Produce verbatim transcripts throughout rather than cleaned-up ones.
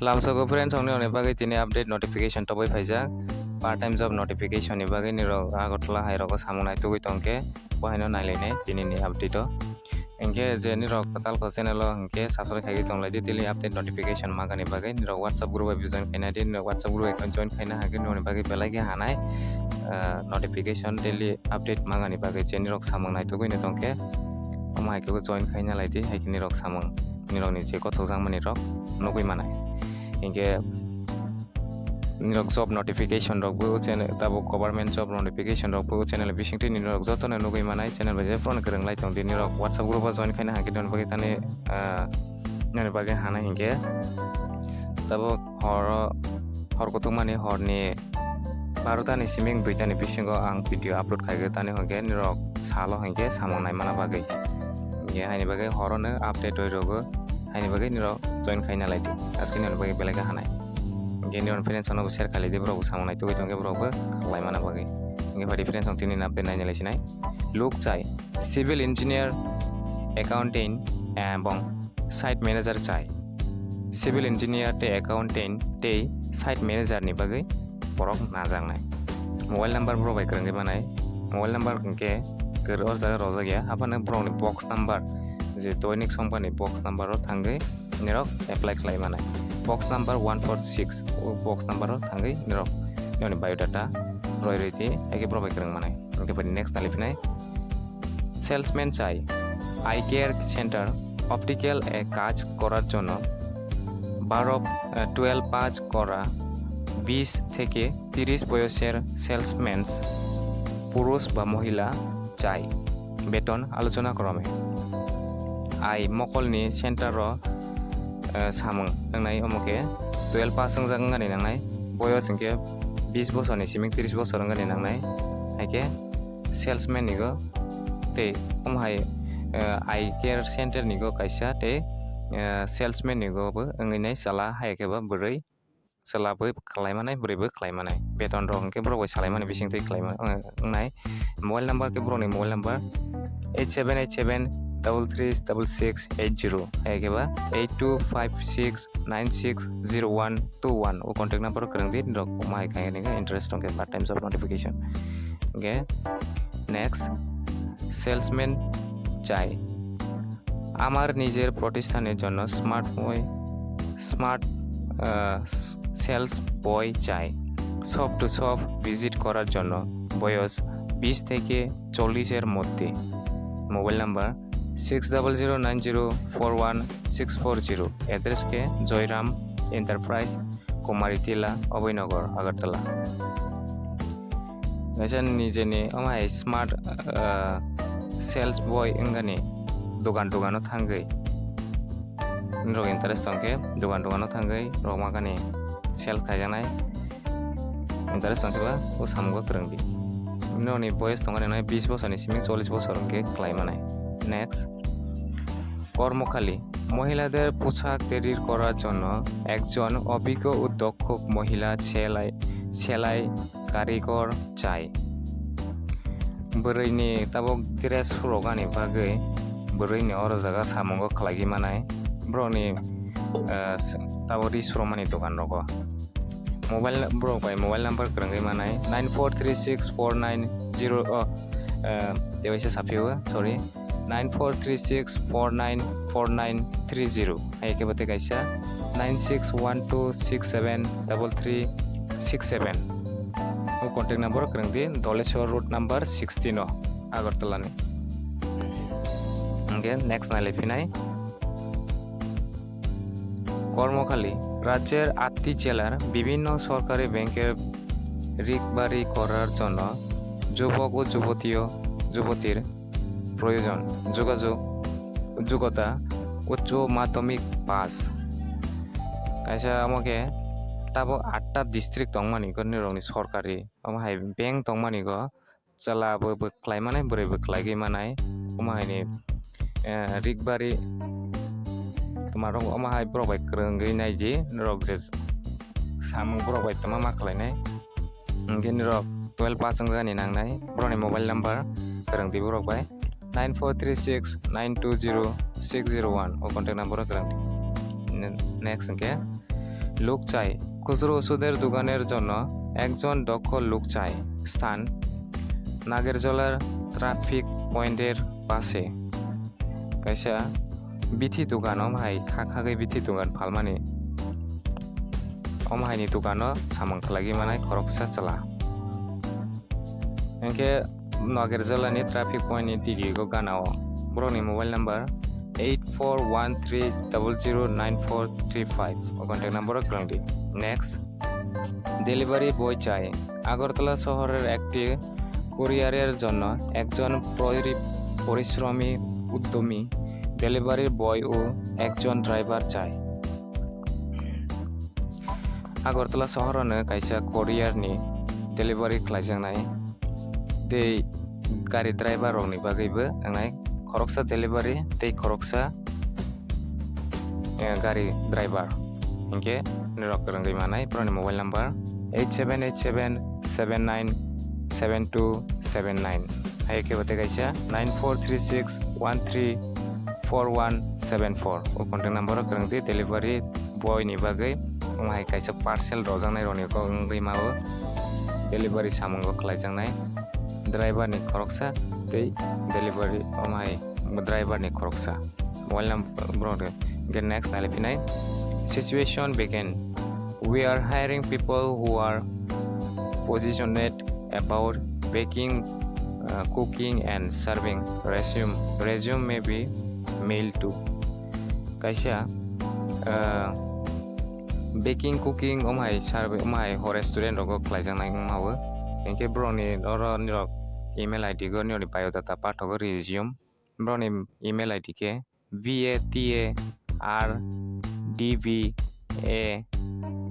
Lamsogo friends, ongni rokni bagwi tini update notification tobwi phaijak. Part time job notification ni bagwi nirok Agartala hai rogo samung naitugwi tongkhe, bo haino nailainai tini ni update o. Hinkhe je nirok kwtal ko channel o hinkhe subscribe khaigwi tonglaidi daily update notification magani bagwi. Nirok WhatsApp group bai join khaina di, nirok WhatsApp group bai join khaina hagwi nirokni bagwi belai khe hanai, ah, notification daily update magani bagwi je nirok samung naitugwi no tongkhe, omo hai khe join khaina laidi, hai khe nirok samung, nirokni je gothokjakmani rok nugwi manai. Hinkhe nirok job notification rok bo channel, tabuk government job notification rok bo channel bisingtwi nirok jotono nugwi manai, channel bai je phone kwrwng lai tong di, nirok WhatsApp group o join khaina hagwi nirokni bagwi tani, ah, nirokni bagwi hanai hinkhe tabuk horo, hor kutukmani horni barota ni siming duita ni bisingo ang video upload khaigwi tani hinkhe nirok salo hinkhe samung naimana bagwi. Hinkhe haini bagwi horono update rwi rwgo, haini bagwi nirok join khaina laidi. Askhe nirokni bagwi belai khe hanai. Hinkhe nirok friends rokno bo share khailai di, borok bo samung naitugwi tongkhe borok bo khlaimana bagwi. Hinkhe phaidi friends rok tini update naina laisinai. Luk chai, civil engineer, accountant, ebong site manager chai. Civil engineer tei accountant tei site manager ni bagwi borok najaknai. Mobile number borok bai kwrwngwi manai. Mobile number hinkhe kwrwi o jaga rojak ya. Haphano borokni box number, je doinik songpani box number o thangwi nirok apply khlai manai. Box number one four six, o box number o thangwi nirok nirokni biodata roi roi di, haikhe borok bai kwrwng manai. Hinkhe bai next nali phinai. Salesman chai, eye care center, optical e কাজ করার জন্য বারো, আহ, twelve pass করা বিশ থেকে তিরিশ বয়সের সেলসম্যান পুরুষ বা মহিলা চাই, বেতন আলোচনা ক্রমে। Eye mokolni center o, eh, samung wngnai, omo khe twelve pass wngjak wngani nangnai, boyos hinkhe bis bosorni siming tris bosor wngani nangnai, haikhe salesman nigo tei omo hai, eh, eye care center nigo kaisa tei, eh, salesman nigo bo wngwi nai chwla, hai khe bo bwrwi. Chwla bo khlai manai, bwrwi bo khlai manai. Beton rok hinkhe borok bai salai mani bising twi khlai man-, eh, wngnai. Mobile number khe borokni mobile number eight seven eight seven double three double six eight zero, hai khe ba eight two five six nine six zero one two one. O contact number o kwrwng di, norok mai khe nini interest tong khe part time job notification. Hinkhe next, salesman chai. আমার নিজের প্রতিষ্ঠানের জন্য smart boy, smart, uh, sales boy চাই। Shop two shop visit করার জন্য বয়স বিশ থেকে চল্লিশের মধ্যে। Mobile number six double zero nine zero four one six four zero. Address K Jayram enterprise, Kumaritila, Abhoynagar, Agartala. Kaisa nijeni omo hai smart, ah, sales boy wngani dogan dogano thangwi. Norok interest tongkhe dogan dogano thangwi rok makani sales khaijaknai. Interest tongkhe ba o samungo kwrwngdi. Norokni boyes tongkha nini bis bosorni simi chollish bosor hwnkhe khlai manai. Next. কর্মখালি, মহিলাদের পোশাক তৈরি করার জন্য একজন অভিজ্ঞ ও দক্ষ মহিলা সেলাই, সেলাই কারিগর চাই। Bwrwini tabuk dress phuroknani bagwi bwrwini oro jaga samungo khlaigwi manai. Borokni, ah, tabuk ri surokmani dogan rogo. Mobile, borok bai mobile number kwrwngwi manai nine four three six four nine zero, oh, ah, tewaisa saphio, sorry. Nine four three six four nine four nine three zero, hai khe bo tei kaisa nine six one two six seven double three six seven. O contact number o kwrwng di, Doleshwar road number sixteen o, Agartala ni. Hinkhe next nailai phinai. কর্মখালি, রাজ্যের আটটি জেলার বিভিন্ন সরকারি ব্যাংকের রিকভারি করার জন্য যুবক ও যুবতীয়, যুবতীর প্রয়োজন। যোগাযোগ যোগ্যতা উচ্চ মাধ্যমিক pass. Kaisa omo khe tabuk atta district tongmani go nirokni sorkari, omo hai bank tongmani go chwla bo, bo khlai manai, bwrwi bo khlaigwi manai. Omo haini, eh, rikbari twmarok omo hai borok bai kwrwngwi naidi, norok je samung borok bai twma ma khlainai. Hinkhe nirok twelve pass wngani nangnai, borokni mobile number kwrwngdi borok bai nine four three six nine two zero six zero one, o contact number o kwrwngdi. Ne-, next hinkhe লোক চাই, খুচরো ওষুধের দোকানের জন্য একজন দক্ষ লোক চাই। স্থান, নাগেরজলার ট্রাফিক পয়েন্টের পাশে। Kaisa bithi dogan, omo hai kha khagwi bithi dogan phalmani. Omo haini dogano samung khlagwi manai khoroksa chwla. Hinkhe Nagerjalani traffic point ni digi go gana o. Borokni mobile number eight four one three double zero nine four three five. O contact number o kwrwng di. Next, delivery boy চাই। আগরতলা শহরের একটি কুরিয়ারের জন্য একজন পরি-, পরিশ্রমী উদ্যমী delivery boy ও একজন ড্রাইভার চাই। Agartala sohorano kaisa courier ni delivery khlaijaknai tei gari driver rokni bagwibo wngnai khoroksa delivery tei khoroksa, eh, gari driver. Hinkhe norok kwrwngwi manai borokni mobile number eight seven eight seven seven nine seven two seven nine. Hai khe bo tei kaisa nine four three six one three four one seven four. O contact number o kwrwng di delivery boy ni bagwi. Omo hai kaisa parcel rojaknai rokni kok wngwi ma o delivery samungo khlaijaknai driver ni khoroksa tei delivery omo hai driver ni khoroksa. Mobile number borok ni. Hwnkhe next nai phinai situation vacant. We are hiring people who are passionate about baking, uh, cooking and serving. Resume, resume may be mailed to. Kaisa, uh, baking, cooking, omo hai serve, omo hai ho restaurant rogo khlaijaknai wngma o. Hinkhe borokni oro nirok email I D go nirokni biodata pathogo resume. Borokni email I D khe V A T A R D B A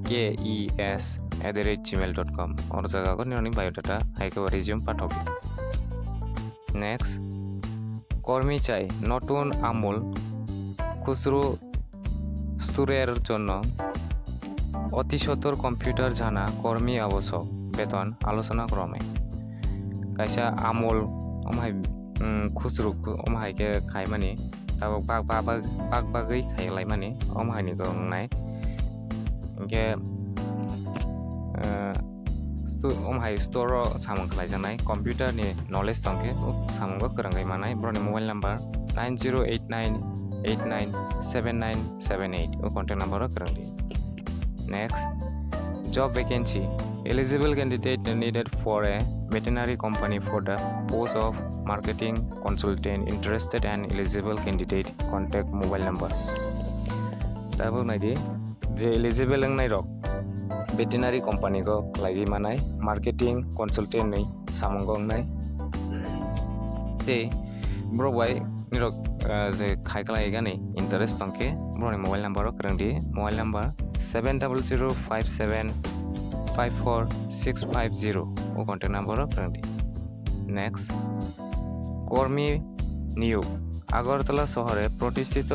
K E S at the rate gmail dot com. Oro jaga go nirokni biodata hai khe bo resume pathok. Next, কর্মী চাই নতুন আমল খুচরো স্টোরের জন্য অতি সত্বর কম্পিউটার জানা কর্মী আবশ্যক। বেতন আলোচনা ক্রমে। Kaisa amol, omo hai, mm, khusru, omo hai khe khaimani, tabuk bak, bak, bak, bak bagwi khailaimani, omo hai ni kok wngnai. Hinkhe, eh, sto-, omo hai store o samung khlaijaknai, computer ni knowledge tongkhe, o samungo kwrwngwi manai. Borokni mobile number nine zero eight nine eight nine seven nine seven eight, o contact number o kwrwng di. Next, job vacancy. Eligible candidate needed for a veterinary company for the post of marketing consultant. Interested and eligible candidate contact mobile number. Tabuk nai di, je eligible wngnai rok veterinary company go khlaiwi manai marketing consultant ni samungo wngnai. Tei borok bai nirok, ah, je khai khlai gani interest tongkhe borokni mobile number o kwrwng di, mobile number seven double zero five seven five four six five zero, o contact number o kwrwng di. Next, কর্মী নিয়োগ। আগরতলা শহরে প্রতিষ্ঠিত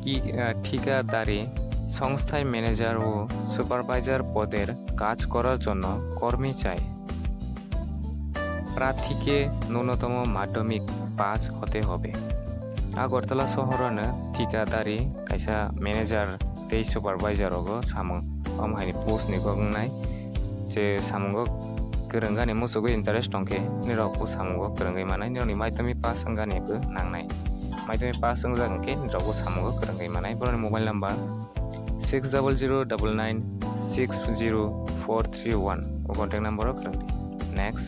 কি, আহ, ঠিকাদারি সংস্থায় ম্যানেজার ও সুপারভাইজার পদের কাজ করার জন্য কর্মী চাই। প্রার্থীকে ন্যূনতম মাধ্যমিক পাস হতে হবে। Agartala sohorano thikadari kaisa manager tei supervisor rogo samung, omo haini post ni kok wngnai. Je samungo kwrwng gani muchugwi interest tongkhe, nirok bo samungo kwrwngwi manai, nirokni maitami pass wng gani bo nangnai. Maitami pass wngjak hwnkhe nirok bo samungo kwrwngwi manai. Borokni mobile number six double zero double nine six zero four three one, o contact number o kwrwng di. Next,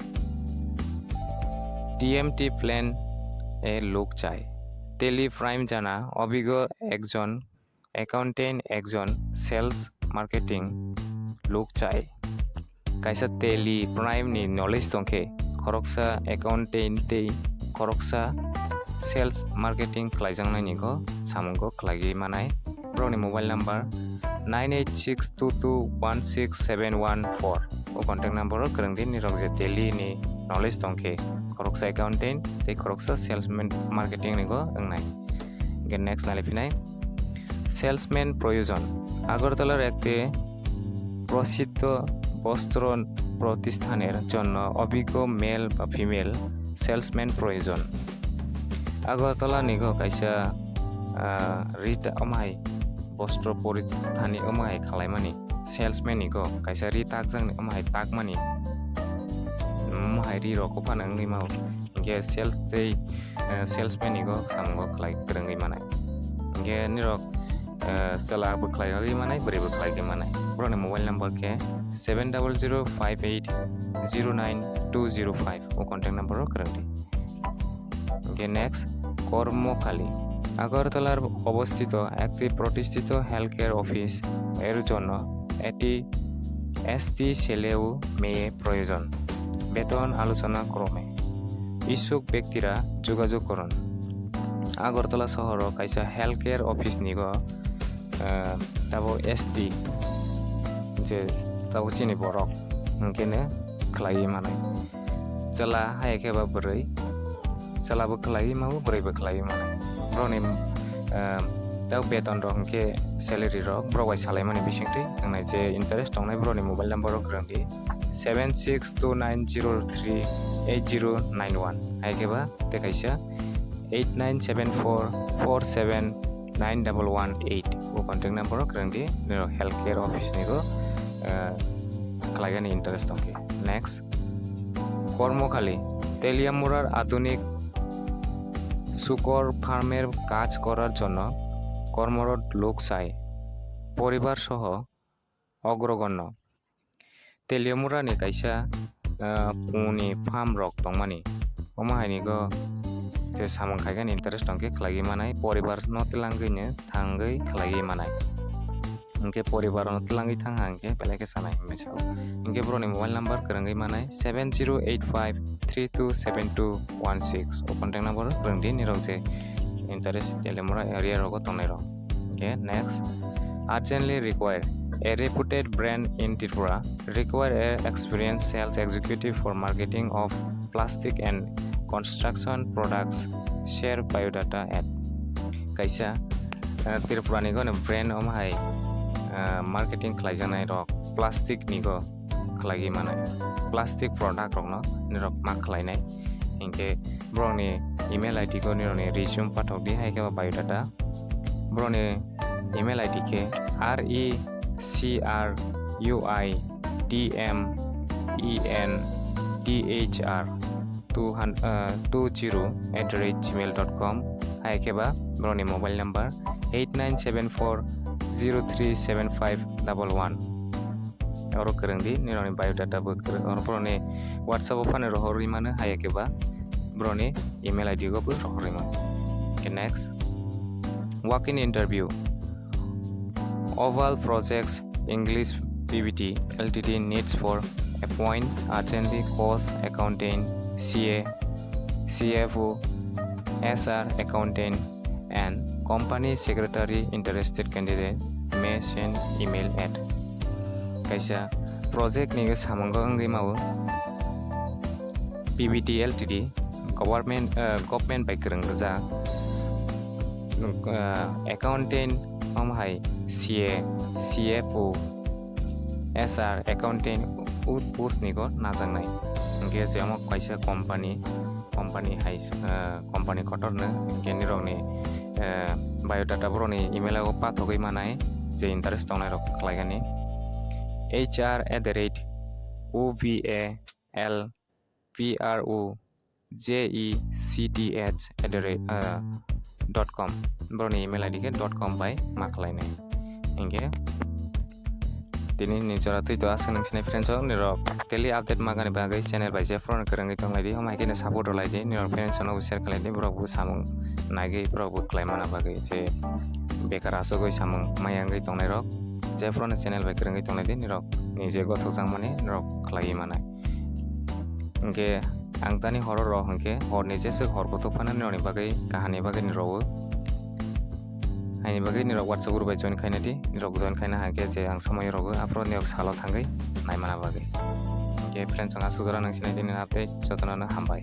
T M T plan e lok chai. Tally Prime jana obhigo ekjon accountant, ekjon sales marketing lok chai. Kaisa Tally Prime ni knowledge tongkhe, khoroksa accountant tei khoroksa sales marketing khlaijaknai ni go samungo khlaiwi manai. Borokni mobile number nine eight six two two one six seven one four. O contact number o kwrwng di, nirok je Tally ni knowledge tongkhe, khoroksa accountant tei khoroksa sales man-, marketing ni go wngnai. Hingke next nai phinai, salesman proyojon. Agartalar ekte prositto bostro protisthaner jonno obhiggo male ba female salesman proyojon. Agartala ni go kaisa, ah, reta-, omo hai bostro porithani omo hai khlaimani, salesman ni go kaisa ri takjakni omo hai takmani, omo hai ri rok phano wngwi mao. Hinkhe sales tei, eh, salesman ni go samungo khlai kwrwngwi manai. Hinkhe nirok, eh, chwla bo khlai manai, bwrwi bo khlai manai. Borokni mobile number khe seven double zero five eight zero nine two zero five o contact number o kwrwng di. Hinkhe next, কর্মখালী। আগরতলার অবস্থিত একটি প্রতিষ্ঠিত health care office এর জন্য এটি এসটি ছেলে ও মেয়ে প্রয়োজন। বেতন আলোচনা ক্রমে। ইচ্ছুক ব্যক্তিরা যোগাযোগ করুন। আগরতলা শহরো kaisa health care office ni go, eh, tabo S T, je tabo chini borok, hinkhe no khlaiwi manai. Chwla hai khe ba bwrwi, chwla bo khlaiwi mao, bwrwi bo khlaiwi manai. Borokni, eh, tabo beton rok hinkhe salary rok borok bai salaimani bisingtwi wngnai. Je interest tongnai borokni mobile number rok kwrwng di, seven six two nine zero three eight zero nine one, hai khe ba tei kaisa eight nine seven four four seven nine double one eight o contact number o kwrwng di, nirok health care office ni go, eh, khlaigani interest tongkhe. Next, কর্মখালী। তেলিয়ামুড়ার আধুনিক শুকর ফার্মের কাজ করার জন্য কর্মরত লোক চাই। পরিবার সহ অগ্রগণ্য। Teliamura ni kaisa, ah, pungni farm rok tongmani. Omo hai ni go je samung khaigani interest tongkhe khlaiwi manai, poribar no twlangwi no thangwi khlaiwi manai. Hinkhe poribar no twlangwi thang ha hinkhe belai khe sanai hinwi sao. Hinkhe borokni mobile number kwrwngwi manai seven zero eight five three two seven two one six. O contact number o kwrwng di nirok je interest Teliamura area rogo tongnai rok. Okay, next. Urgently required. A reputed brand in Tripura require a experienced sales executive for marketing of plastic and construction products. Share biodata at. Kaisa, eh, Tripura ni goni brand om hai, eh, marketing khlaijaknai rok plastic ni go khlaiwi manai, plastic product rokno nirok ma khlainai. Hinkhe borokni email I D go nirokni resume pathok di, hai khe ba biodata. Borokni email I D khe R E C R U I D M E N D H R two hundred, uh, two zero at the rate gmail dot com, hai khe ba borokni mobile number eight nine seven four zero three seven five double one. Oro kwrwng di, nirokni biodata bo kwrwng, oro borokni WhatsApp o phano rohorwi mano, hai khe ba borokni email I D go bo rohorwi mano. Okay, next. Walk-in interview. Oval Projects English P V T L T D needs for appoint urgently cost accountant, C A, C F O, S R accountant, and company secretary. Interested candidate may send email at. Kaisa project ni samungo wngwi mao P V T L T D, government, uh, government bai kwrwng rijak, uh, accountant, omo hai C A, C F O, S R accountant, o post ni go najaknai. Hinkhe je omo kaisa company, company hai, eh, company kotor no, hinkhe nirokni, eh, biodata borokni email o pathogwi manai, je interest tongnai rok khlaigani. H R at the rate O V A L P R O J E C T H at the rate, eh, dot com. Borokni email I D khe dot com bai ma khlainai. Hinkhe tini ni jora twi to aswk nung sinai friends rok, nirok daily update magani bagwi channel bai jephru no kwrwngwi tong lai di, omo hai khe no support rw lai di, nirok friends rok no share khlai di, borok bo samung naigwi borok bo khlai mana bagwi je bekar aswk oi samung maya wngwi tongnai rok jephru no channel bai kwrwngwi tong lai di, nirok nije gothok jakmani nirok khlaiwi manai. Hinkhe ang tani horo rok hinkhe horni jeswk hor kuthuk phano nirokni bagwi kahani bagwi ni rwo. Haini bagwi nirok WhatsApp group bai join khaina di, nirok join khaina hinkhe je ang somoi rogo aphuru nirok salo thangwi naimana bagwi. Hinkhe friends, ang aswk jora nang sinai di nini update, jotono no hambai.